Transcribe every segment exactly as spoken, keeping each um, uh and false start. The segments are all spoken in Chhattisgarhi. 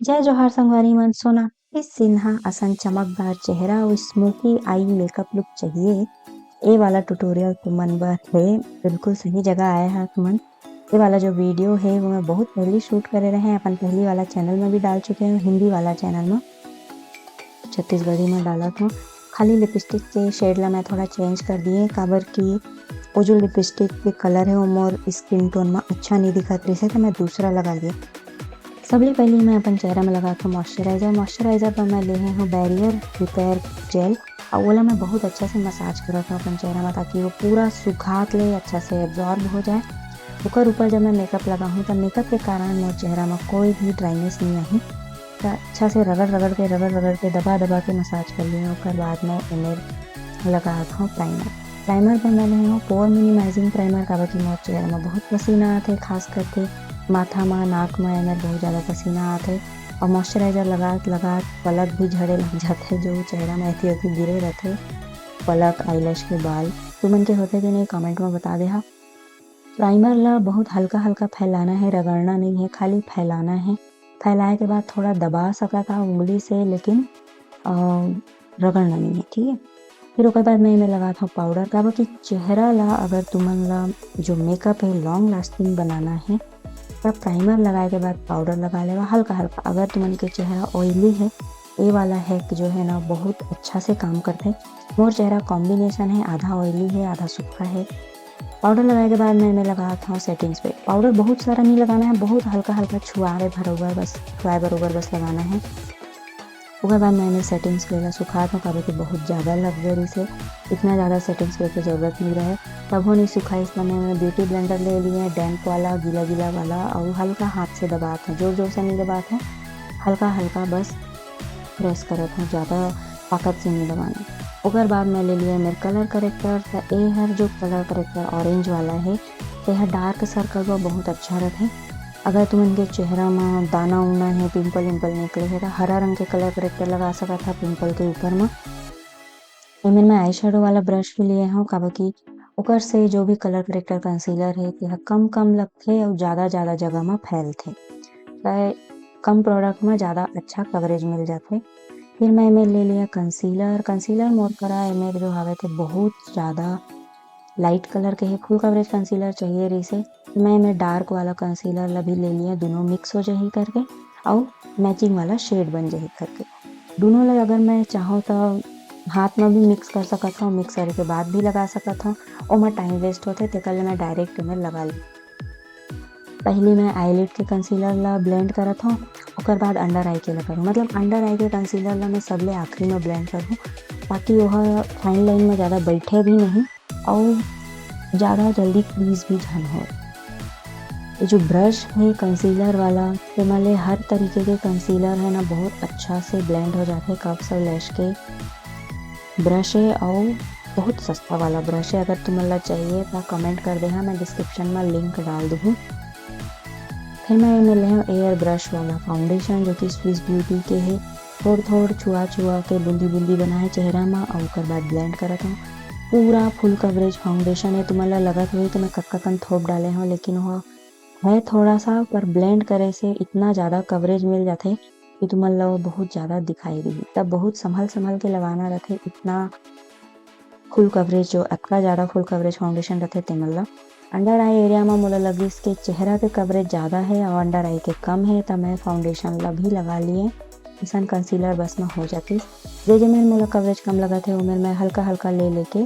जय जोहार संगवारी मन, सोनाक्षी सिन्हा असन चमकदार चेहरा अउ स्मोकी आई मेकअप लुक चाहिए? ए वाला ट्यूटोरियल तुमन बर हे, बिल्कुल सही जगह आए हा तुमन। ये वाला जो वीडियो हे वो मैं बहुत पहली शूट करे रहे, अपन पहली वाला चैनल में भी डाल चुके हूँ, हिंदी वाला चैनल में, छत्तीसगढ़ी में डालत हूँ। खाली लिपस्टिक के शेड ला मैं थोड़ा चेंज कर दिए, काबर कि वो जो लिपस्टिक के कलर है वो मोर स्किन टोन में अच्छा नहीं दिखत रहिस हे, तो मैं दूसरा लगा लिए। सबले पहले मैं अपन चेहरा में लगात हूँ मॉइस्चराइजर। मॉइस्चराइजर पर मैं ले हूँ बैरियर रिपेयर जेल, और ओला मैं बहुत अच्छा से मसाज करत हूँ अपन चेहरा में, ताकि वो पूरा सुखात ले अच्छा से एब्जॉर्ब हो जाए। ओकर ऊपर जब मैं मेकअप लगाहूँ, तो मेकअप के कारण मोर चेहरा में कोई भी ड्राइनेस नहीं आही। तो अच्छा से रगड़ रगड़ के, रगड़ रगड़ के, दबा दबा के मसाज कर लिया। ओकर बाद मैं एमेर लगात हूँ प्राइमर। प्राइमर पर मैं ले हूँ पोर मिनिमाइजिंग प्राइमर, काबर कि मोर चेहरा में बहुत पसीना आथे, खास करके माथा में, नाक में एमेर बहुत ज़्यादा पसीना आथे। और मॉइस्चराइजर लगात लगात पलक भी झड़े लग जाथे, जो चेहरा में ऐथी ओथी गिरे रहथे, पलक, आईलैश के बाल। तुमन के होथे कि नहीं, कमेंट में बता देहा। प्राइमर ला बहुत हल्का हल्का फैलाना है, रगड़ना नहीं है, खाली फैलाना है। फैलाए के बाद थोड़ा दबा सकत हा उंगली से, लेकिन अ, रगड़ना नहीं है, ठीक है। फिर ओकर बाद मैं एमे लगात हूँ पाउडर, काबर कि चेहरा ला अगर तुमन ला जो मेकअप है लॉन्ग लास्टिंग बनाना है, त प्राइमर लगाए के बाद पाउडर लगा लेवा हल्का हल्का। अगर तुमन के चेहरा ऑयली है, ये वाला हैक जो है ना बहुत अच्छा से काम करथे। मोर चेहरा कॉम्बिनेशन है, आधा ऑयली है, आधा सूखा है। पाउडर लगाए के बाद मैं एमे लगात हूँ सेटिंग स्प्रे। पाउडर बहुत सारा नहीं लगाना है, बहुत हल्का हल्का छुआए बरोबर बस, छुआए बरोबर बस लगाना है। ओकर बाद मैं एमे सेटिंग स्प्रे ला सुखात हूँ, काबर कि बहुत ज़्यादा लग गए रहिस हे। इतना ज़्यादा सेटिंग स्प्रे की ज़रूरत नहीं रहे, तभो नहीं सुखाइस। त मैं एमे ब्यूटी ब्लेंडर ले लिए, डैम्प वाला, गीला गीला वाला, और हल्का हाथ से दबात हूँ, जोर जोर से नहीं दबात हूँ, हल्का हल्का बस प्रेस करत हूँ, ज़्यादा ताकत से नहीं दबाना। ओकर बाद मैं ले लिए मेर कलर करेक्टर। त ए हर जो कलर करेक्टर ऑरेंज वाला है, तेहा डार्क सर्कल बर बहुत अच्छा रथे। अगर तुमन के चेहरा म दाना उना है, पिंपल उम्पल निकले है, त हरा रंग के कलर करेक्टर लगा सकत हा पिंपल के ऊपर म। एमेर मैं आई शेडो वाला ब्रश भी लिए हूँ, काबर कि ओकर से जो भी कलर करेक्टर कंसीलर है, तेहा कम कम लगथे और ज़्यादा ज़्यादा जगह म फैलथे, त कम प्रोडक्ट म ज़्यादा अच्छा कवरेज मिल जाथे। फिर मैं एमेर ले लिया कंसीलर। कंसीलर मोर करा एमेर जो हवे थे बहुत ज़्यादा लाइट कलर के हे, फुल कवरेज कंसीलर चाहिए रहिस हे। मैं एमेर डार्क वाला कंसीलर ला भी ले लिया, दोनों मिक्स हो जाही करके, अउ मैचिंग वाला शेड बन जाही करके। दोनों ला अगर मैं चाहूँ तो हाथ में भी मिक्स कर सकत हूँ, मिक्स करे के बाद भी लगा सकत हूँ, ओमा टाइम वेस्ट होथे, तेकर ले मैं डायरेक्ट एमेर लगा ली। पहली मैं आईलिड के कंसीलर ला ब्लेंड करत हूँ, ओकर बाद अंडर आई के ला करूँ। मतलब अंडर आई के कंसीलर ला मैं सबले आखिरी में ब्लेंड करहूँ, ताकि वह फाइन लाइन में ज़्यादा बैठे भी नहीं और ज़्यादा जल्दी क्रीज भी झन हो। ये जो ब्रश है कंसीलर वाला, तेमा ले हर तरीके के कंसीलर है ना, बहुत अच्छा से ब्लेंड हो जाथे। कव सौ लैश के ब्रश है और बहुत सस्ता वाला ब्रश है। अगर तुमन ला चाहिए तो कमेंट कर देहा, मैं डिस्क्रिप्शन में लिंक डाल दूँ। फिर मैं एमे ले हूँ एयर ब्रश वाला फाउंडेशन, जो कि स्विस ब्यूटी के है। थोड़ थोड़ छुआ छुआ के बूंदी बूंदी बनाए चेहरा में, और ओकर बाद ब्लेंड करत हूँ। पूरा फुल कवरेज फाउंडेशन है, तुमन ला लगत होही कि मैं कतका कन थोप डाले हूँ, लेकिन वह है थोड़ा सा, पर ब्लेंड करे से इतना ज़्यादा कवरेज मिल जाथे कि तुमन ला वो बहुत ज़्यादा दिखाई देही। तब बहुत संभल संभल के लगाना रहथे, इतना फुल कवरेज, जो अतका ज़्यादा फुल कवरेज फाउंडेशन रहथे तेमन ला। अंडर आई एरिया में मोला लगिस के चेहरा के कवरेज ज़्यादा है और अंडर आई के कम है, त मैं फाउंडेशन ला भी लगा लिए। अइसन कंसीलर बस में हो जातिस। जे जे मेर मोला कवरेज कम लगत है, ओमेर मैं हल्का हल्का ले लेके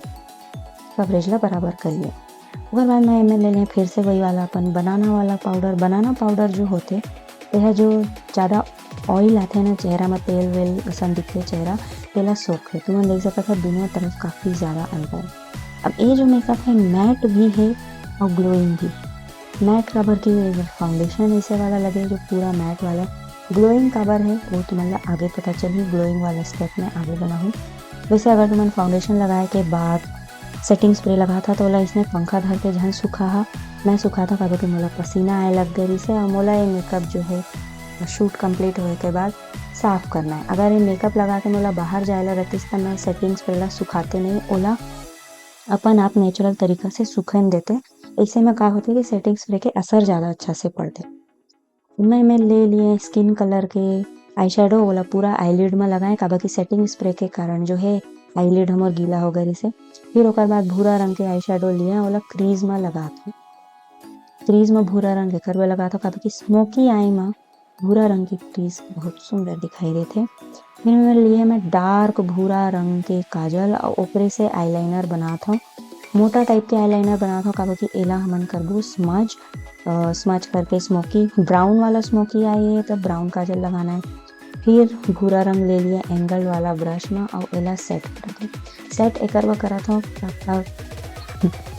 कवरेज ला बराबर कर लिए। ओकर बाद मैं एमे ले लें फिर से वही वाला अपन बनाना वाला पाउडर। बनाना पाउडर जो होथे, तेहा जो ज़्यादा ऑयल आथे ना चेहरा में, तेल वेल असन दिखथे चेहरा, तेला सोखथे। तुमन देख सकत हो दोनों तरफ काफ़ी ज़्यादा अंतर है। अब ये जो मेकअप है मैट भी है और ग्लोइंग भी। मैट काबर कि फाउंडेशन ऐसे वाला लगे जो पूरा मैट वाला। ग्लोइंग काबर है वो तुमन ला आगे पता चलही, ग्लोइंग वाला स्टेप में आगे बनाहूँ। वैसे अगर तुमन फाउंडेशन लगाए के बाद सेटिंग स्प्रे लगाथा तो ओला इसने पंखा धर के झन सुखाहा। मैं सुखाथा काबर कि मोला पसीना आए लग गए रिहिसे और मोला ये मेकअप जो है शूट कंप्लीट होए के बाद साफ करना है। अगर ये मेकअप लगा के मोला बाहर जाए ला रहतिस त मैं सेटिंग स्प्रे ला सुखाते नहीं, ओला अपन आप नेचुरल तरीका से सुखन देते। ऐसे में का होथे कि सेटिंग स्प्रे के असर ज़्यादा अच्छा से पड़थे। मैं एमेर ले लिए स्किन कलर के आई शेडो, ओला पूरा आईलिड में लगाए, काबर कि सेटिंग स्प्रे के कारण जो है आईलिड हमर गीला हो गए रिसे। फिर ओकर बाद भूरा रंग के आई शेडो लिए, ओला क्रीज में लगात हूँ। क्रीज में भूरा रंग एकर बर लगात हूँ, काबर कि स्मोकी आई में भूरा रंग के क्रीज बहुत सुंदर दिखाई देथे। फिर मैं लिए मैं डार्क भूरा रंग के काजल और ओकरे से आईलाइनर बनात हूँ। मोटा टाइप के आईलाइनर बनात हूँ, काबर कि एला हमन करबो स्मज, स्मज करके स्मोकी ब्राउन वाला स्मोकी आई है, तो ब्राउन काजल लगाना है। फिर भूरा रंग ले लिए एंगल वाला ब्रश में और एला सेट कर दो। सेट एकर बर करत हूँ,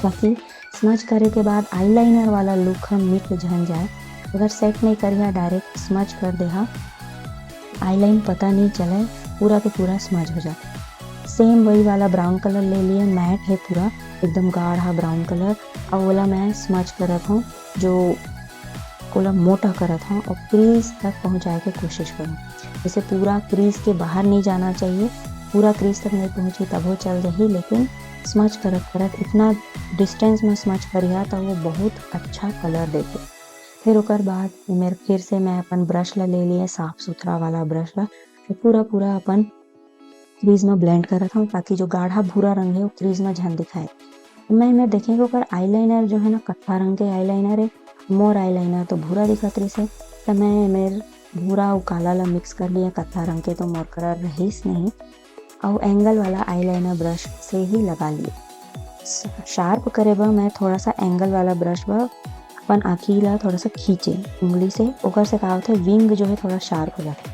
ताकि स्मज करे के बाद आईलाइनर वाला लुक हम मिट झन जाए। अगर सेट नहीं करिहा, डायरेक्ट स्मज कर देहा, आईलाइन पता नहीं चले, पूरा के पूरा स्मज हो जाता। सेम वही वाला ब्राउन कलर ले लिए, मैट है पूरा एकदम गाढ़ा ब्राउन कलर, और ओला मैं स्मज करत हूँ, जो ओला मोटा करत हूँ और क्रीज तक पहुँचाए के कोशिश करूँ। जैसे पूरा क्रीज के बाहर नहीं जाना चाहिए, पूरा क्रीज तक नहीं पहुँची तब वो चल जाही, लेकिन स्मज करत करत इतना डिस्टेंस में स्मज करिहा तो वो बहुत अच्छा कलर देथे। फिर ओकर बाद मेरे फिर से मैं अपन ब्रश ला ले लिए, साफ सुथरा वाला ब्रश ला, तो पूरा पूरा अपन क्रीज में ब्लेंड करत हूँ, ताकि जो गाढ़ा भूरा रंग है वो क्रीज में झन दिखाए। मैं मैं देखेंगे ओकर आईलाइनर जो है ना, कत्था रंग के आईलाइनर है, मोर आईलाइनर तो भूरा दिखत रहिस है, तो मैं मेर भूरा अउ काला ला मिक्स कर लिए। कत्था रंग के तो मोर करा रहिस नहीं, अउ एंगल वाला आईलाइनर ब्रश से ही लगा लिए। शार्प करे बर मैं थोड़ा सा एंगल वाला ब्रश बर अपन आँखी ला थोड़ा सा खींचे उंगली से, ओकर से का होथे, विंग जो है थोड़ा शार्प हो जाथे।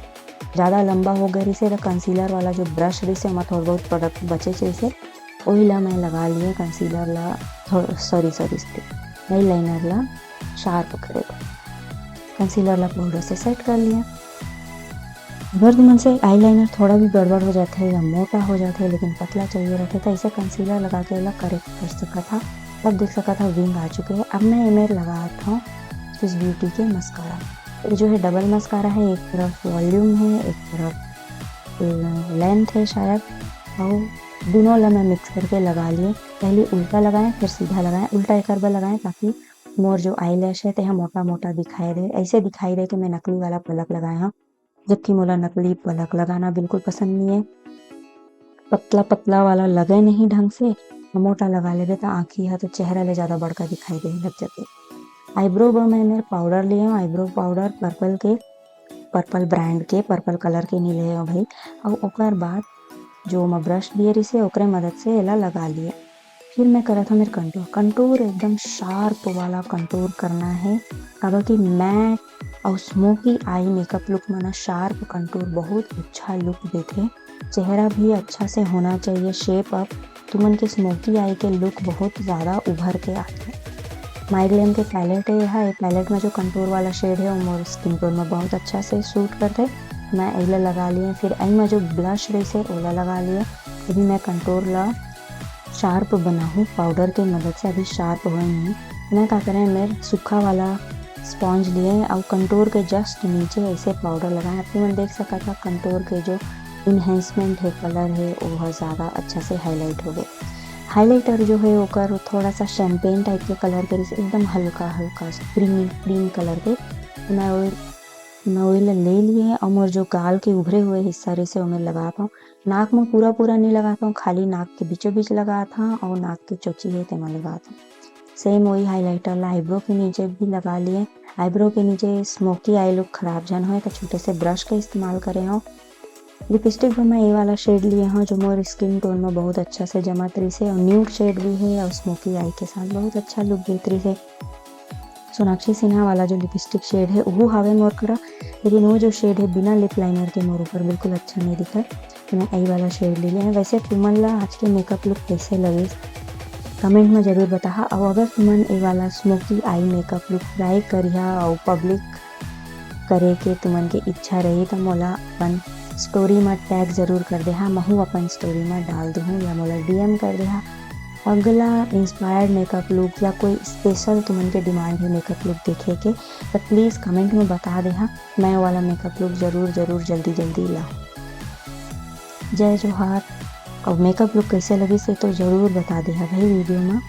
ज़्यादा लंबा हो गए रिसे तो कंसीलर वाला जो ब्रश रिसे ओमा थोड़ा बहुत प्रोडक्ट बचे रिसे, वही ला मैं लगा लिए कंसीलर ला, सॉरी सॉरी सॉरी, आईलाइनर ला शार्प करे बर। कंसीलर ला पाउडर से सेट कर लिया। अगर तुमन से आईलाइनर थोड़ा भी गड़बड़ हो जाथे या मोटा हो जाथे लेकिन पतला चाहिए रहथे, तो ऐसे कंसीलर लगा के एला करेक्ट कर सकत हा। तब देख सकत हा विंग आ चुके हैं। अब मैं एमेर लगात हूँ स्विस ब्यूटी के मस्कारा। ये जो है डबल मस्कारा है, एक तरफ वॉल्यूम है, एक तरफ लेंथ है शायद, और दोनों ला मैं मिक्स करके लगा लिए। पहले उल्टा लगाएं, फिर सीधा लगाएं। उल्टा एकर बर लगाएं ताकि मोर जो आईलैश है तेहा मोटा मोटा दिखाई दे, ऐसे दिखाई दे कि मैं नकली वाला पलक लगाए हूँ, जबकि मोला नकली पलक लगाना बिल्कुल पसंद नहीं है। पतला पतला वाला लगे नहीं ढंग से, मोटा लगा लेबे तो आँखी हा तो चेहरा ले ज़्यादा बड़का दिखाई दे लग जाते। आईब्रो बर मैं मेर पाउडर लिए हूँ, आईब्रो पाउडर पर्पल के, पर्पल ब्रांड के, पर्पल कलर के नहीं ले हूँ भाई। और ओकर बाद जो मैं ब्रश लिए रही से ओकरे मदद से एला लगा लिए। फिर मैं करत हूँ मेर कंटूर। कंटूर एकदम शार्प वाला कंटूर करना है, काबर कि मैट और स्मोकी आई मेकअप लुक में ना शार्प कंटूर बहुत अच्छा लुक देथे। चेहरा भी अच्छा से होना चाहिए शेप अप, तुमन के स्मोकी आई के लुक बहुत ज़्यादा उभर के आथे। माई ग्लैम के पैलेट है यह, ये पैलेट में जो कंटूर वाला शेड है वो मोर स्किन टोन में बहुत अच्छा से सूट करथे। मैं एला लगा लिए, फिर आई में जो ब्लश रही से ओला लगा लिए। अभी मैं कंटूर ला शार्प बनाहूँ पाउडर के मदद से, अभी शार्प हुए नहीं। मैं का करें, मैं सूखा वाला स्पॉन्ज लिए और कंटूर के जस्ट नीचे ऐसे पाउडर लगाए। आप मन देख सकत हा कंटूर के जो इन्हेंसमेंट है, कलर है, वो ह ज़्यादा अच्छा से हाईलाइट हो गए। हाईलाइटर जो है ओकर थोड़ा सा शैम्पेन टाइप के कलर के, जैसे एकदम हल्का हल्का क्रीमी क्रीम कलर के। तो मैं वो मैं ओइला ले लिए और मोर जो गाल के उभरे हुए हिस्सा रही से ओमे लगा पाऊँ। नाक में पूरा पूरा नहीं लगा पाऊँ, खाली नाक के बीचों बीच लगा था और नाक के चोची है तेमा लगा था। सेम वही हाईलाइटर ला आईब्रो के नीचे भी लगा लिए। आईब्रो के नीचे स्मोकी आई लुक खराब जन होए तो छोटे से ब्रश का इस्तेमाल करे हूँ। लिपस्टिक भी मैं ये वाला शेड लिए हूँ जो मोर स्किन टोन में बहुत अच्छा से जमत रही से और न्यूड शेड भी है और स्मोकी आई के साथ बहुत अच्छा लुक देत रही से। सोनाक्षी सिन्हा वाला जो लिपस्टिक शेड है वो हावे मोर करा, लेकिन वो जो शेड है बिना लिप लाइनर के मोर ऊपर बिल्कुल अच्छा नहीं दिखा। तो मैं आई वाला शेड ले लिया है। वैसे तुमन ला आज के मेकअप लुक कैसे लगे कमेंट में जरूर बताहा। और अगर तुमन ये वाला smoky eye makeup look tri करिहा और पब्लिक करे के तुमन के इच्छा रही तो मोला अपन स्टोरी में टैग जरूर कर देहा, महू अपन स्टोरी में डाल दूहूँ या मोला डीएम कर देहा। अगला इंस्पायर्ड मेकअप लुक या कोई स्पेशल तुमन के डिमांड है मेकअप लुक देखे के तो प्लीज़ कमेंट में बता देहा। मैं वाला मेकअप लुक जरूर जरूर जल्दी जल्दी लाऊँ। जय जोहार। और मेकअप लुक कैसे लगी से तो जरूर बता देहा भाई वीडियो में।